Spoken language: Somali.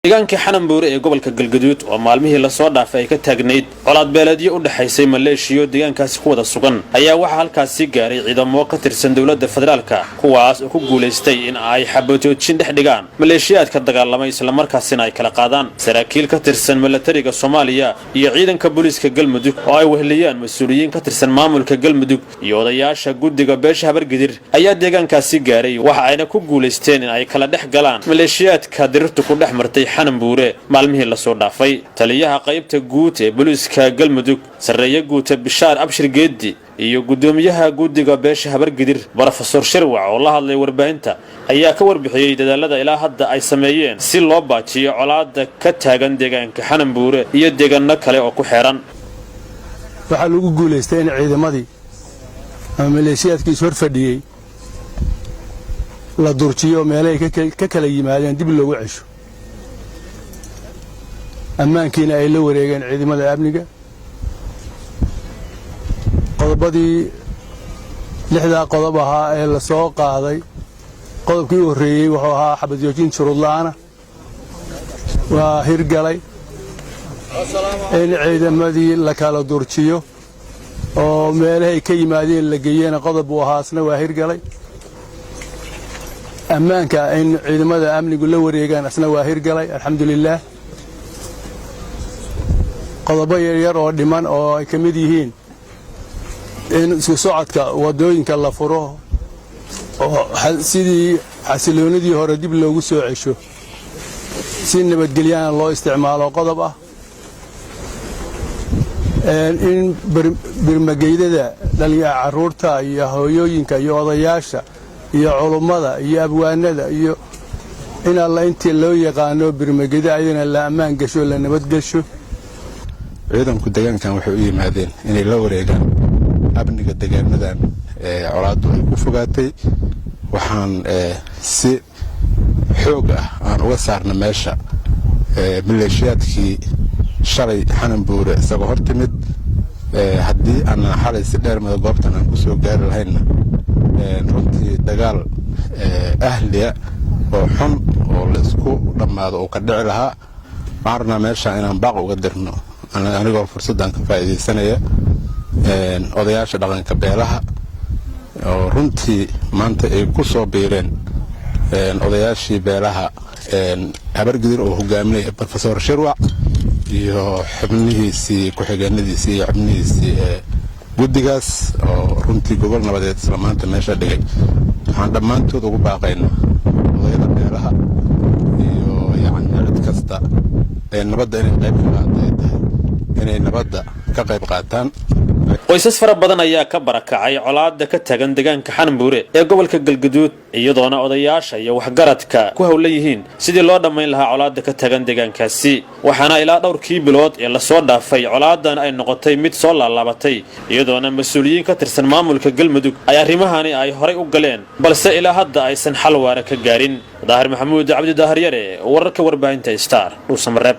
Deegaanka Xananbuure ee gobolka Galgaduud oo maalmihii lasoo dhaafay ay ka taagnayd colaad beeleedyo u dhexaysay maleeshiyo deegaankaasi ku wada sugan ayaa waxaa halkaasi gaaray ciidamo ka tirsan dowladda federaalka, kuwaas oo ku guulaystay in ay xabajoojin dhex dhigaan maleeshiyaadka dagaalamay, islamarkaasina ay kala qaadaan. Saraakiil ka tirsan milatariga Soomaaliya iyo ciidanka booliiska Galmudug oo ay weheliyaan mas-uuliyiin ka tirsan maamulka Galmudug iyo odayaasha guddiga beesha Habargidir ayaa deegaankaasi gaaray, waxa ayna ku guulaysteen in ay kala dhex galaan maleeshiyaadka dirirtu ku dhex martay Xananbuure maalmihii lasoo dhaafay. Taliyaha qaybta guud ee booliiska Galmudug, sarreeye guuta Bishaar Abshir Geeddi, iyo guddoomiyaha guddiga beesha Habargidir, Brofesor Shirwac, oo la hadlay warbaahinta ayaa ka warbixiyey dadaalada ilaa hadda ay sameeyeen si loo baajiyo colaada ka taagan deegaanka Xananbuure iyo deegaano kale oo ku xeeran. Waxaa lagu guulaystay in ciidamadii ama maleeshiyaadkii is hor fadhiyey la durjiyo, meelahay ka kala yimaadeen dib loogu cesho, ammaankiina ay la wareegeen ciidamada amniga. Qodobadii lixdaa qodob ahaa ee la soo qaaday, qodobkii u horreeyey wuxuu ahaa xabadjoojin shuruud la'aana, waa hirgalay. In ciidamadii la kala durjiyo oo meelahay ka yimaadeen la geeyena qodob buu ahaa, asna waa hirgalay. Ammaanka in ciidamada amnigu la wareegaan asna waa hirgalay, alxamdulilaah. Qodobo yaryar oo dhiman oo ay ka mid yihiin in isku socodka waddooyinka la furo oo sidii xasiloonnidii hore dib loogu soo cesho, si nabadgelyana loo isticmaalo, qodob ah in birmageydada carruurta iyo hooyooyinka iyo odayaasha iyo culummada iyo abwaanada iyo in alla intii loo yaqaano birmageda ayadana la ammaan gasho, la nabadgelsho. Ciidanku deegaankan waxay u yimaadeen inay la wareegaan amniga deegaanadan colaaddu ay ku fogaatay. Waxaan si xoog ah aan uga saarna meesha maleeshiyaadkii shalay Xananbuure isagoo hor timid. Haddii aanan xalay si dheermada goobtan aan ku soo gaari lahaynna, runtii dagaal ahliya oo xun oo la isku dhammaado uu ka dhici lahaa. Waxaan rabnaa meesha inaan baaq uga dirno, anigoo fursaddan ka faa'iidaysanaya, odayaasha dhaqanka beelaha oo runtii maanta ay ku soo biireen odayaashii beelaha Habargidir oo hogaaminaya Brofesor Shirwac iyo xubnihiisii ku-xigeenadiisii iyo xubnihiisii guddigaas oo runtii gogol nabadeed isla maanta meesha dhigay. Waxaan dhammaantood ugu baaqaynaa odayada beelaha iyo yacni cid kasta ee nabadda inay qayb ka qaata ay tahay inay nabadda ka qayb qaataan. Qoysas fara badan ayaa ka barakacay colaada ka taagan deegaanka Xananbuure ee gobolka Galgaduud, iyadoona odayaasha iyo waxgaradka ku howlan yihiin sidii loo dhammayn lahaa colaada ka taagan deegaankaasi. Waxaana ilaa dhowrkii bilood ee lasoo dhaafay colaadan ay noqotay mid soo laalaabatay, iyadoona mas-uuliyiin ka tirsan maamulka Galmudug ay arrimahani ay horay u galeen, balse ilaa hadda aysan xal waara ka gaarin. Daahir Maxamuud Cabdi, Daahiryare, wararka warbaahinta Star, Dhuusamareeb.